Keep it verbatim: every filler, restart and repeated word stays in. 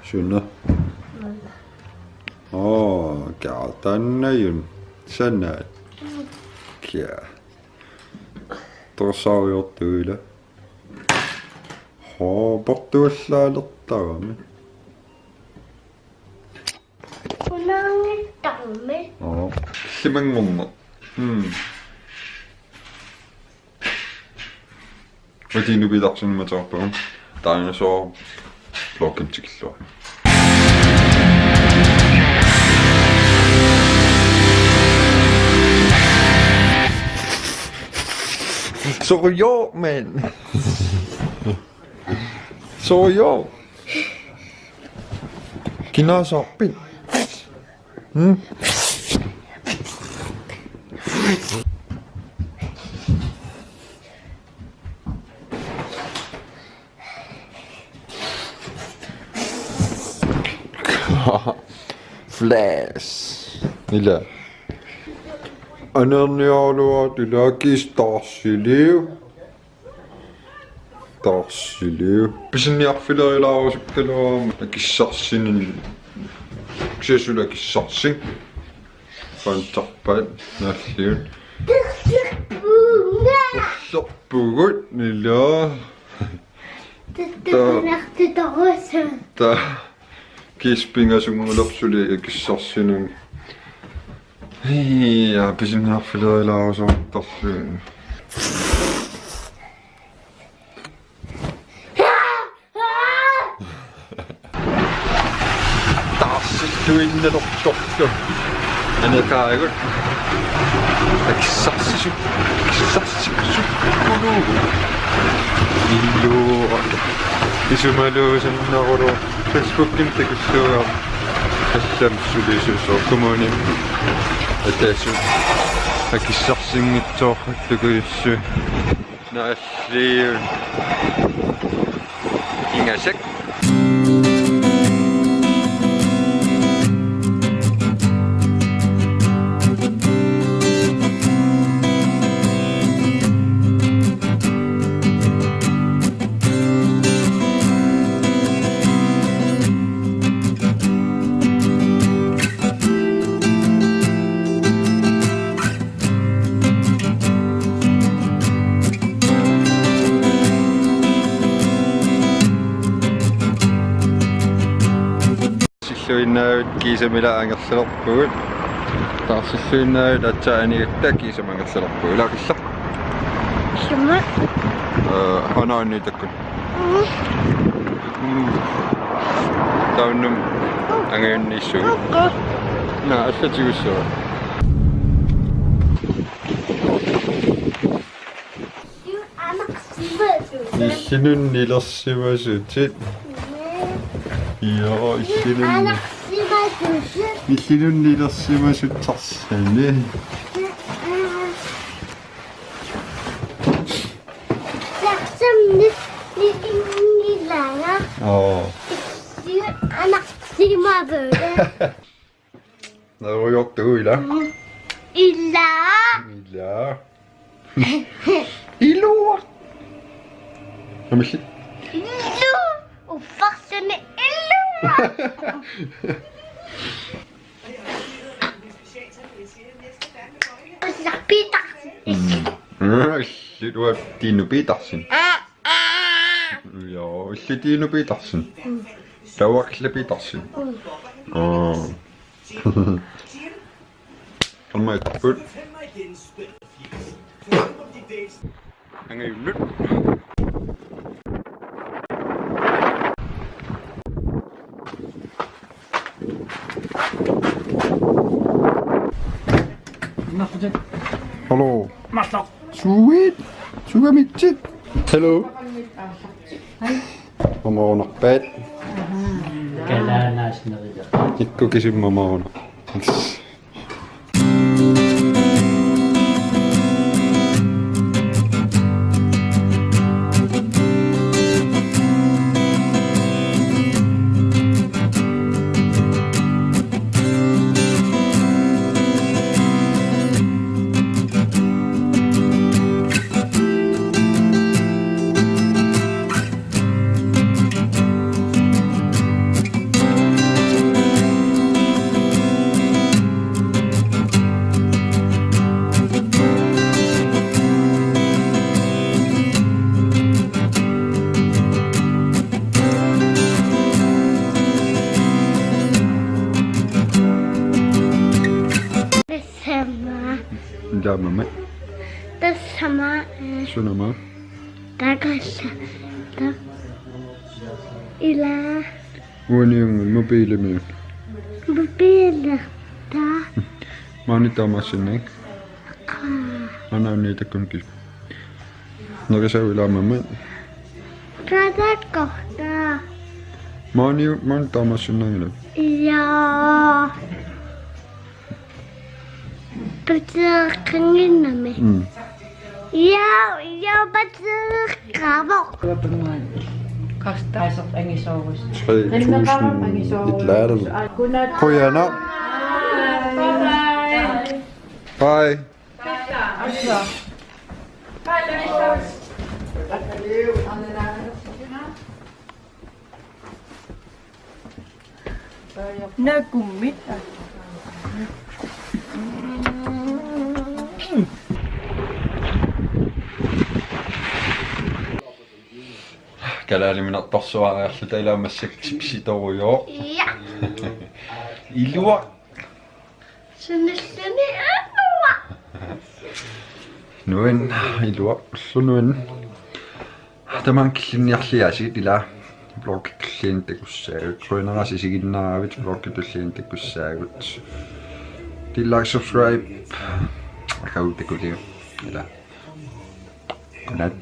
Suna? Aa, kaartaannajun. Sanaat. Kia. Torsaaviortuila. Hoo, portuallaalertarami. Unaanngittarmi. Oo. Simanngorneq. Hmm. Uti Nupiit Taarsinnut ateqarpagut. Taanna soo vlogimut tikillugu. Sorry, mand. Sorry. Kinaassaarpit? Hmm? Flash. Ila. Anerniarluat ila kis tarsiliu. Tarsiliu. Pisiniarfilerilaarusukkaluarama akissarsinermi. Kisianni suli akissarsing. Pantarpaat nalliun. Ullorpugut ila. Tuttukunartutorusun. Ta. Kis pingasunngulersoq suli akissarsinermi. Ii, ja, pisiniarfilerilaarusuttarluni. Taarsilluinnalertorlu. Aneqaagut. Akissarsisu-, akissarsisukkuluugu. Illuurak. Isumaluusannaruloq. Facebookimi takussuugaa. Allamik sulisuusoq kommunimi. Ataatsimut akissarsinngitsoorput takujussui. Naalliun. Ingasak. Taarsilluinnaavit kiisami ila angerlalerpugut. Taarsilluinnaavit aatsaat anigatta kiisami angerlalerpugut. Ila qillaq. Sumut? Eh, anaanni takkun. Mm. Mm. Taannum angajunniissuugut. Mm. Naa, alla tigussuaq. Illinut nilersimasutit. Joo, illinut. Illinut nilersimasut tarsani. Oo. Nerujoortugu ila. Mm. Ila. Ila. Iluaq. Kamillit. Ilu. Uffarsani iluaq. Ullaq Petersen. Mm. Illit uanga Tinu Petersen. Aa, aa. Joo, illit Tinu Petersen. Mm. Taava Aksel Petersen. Mm. Oo. Qammaittarput. Angajunnut. Hallo. Sweet. Sugamitsit. Hello. Mamaunarpaat. Kalaanaasneriga. Ikku kisumma mamauna. Aamma. Tassama. Sunama. Takassa. Ta. Ila. Uaniungu mobilimi. Mobilia. Ta. Maani taamaassinnaanngilaq. Aana unniitakkun ki. Nerisagut ilaamammat. Katakkohta. Maani, maani taamaassinnaanngilaq. Ja. Patsiqanginnami. Mm. Ja, ja, patsiqavoq. Kastaasoq angisoorus. Tre tusind et eller andet. Qujanaq. Bye. Nakummit. Kalaaliminertorsuariarluta ilaa massakkut chipsitorujoq. Ja. Iluaq. Sinillini anua. Nuann, iluaqqulluni. Tamaanga killinniarliaasiit ilaa. Vloggi tulliani takussaagut. Qujanaq isiginnaaravit, vloggi tulliani takussaagut. Del like, subscribe. Akau takuliu. Ilaa. Godnat.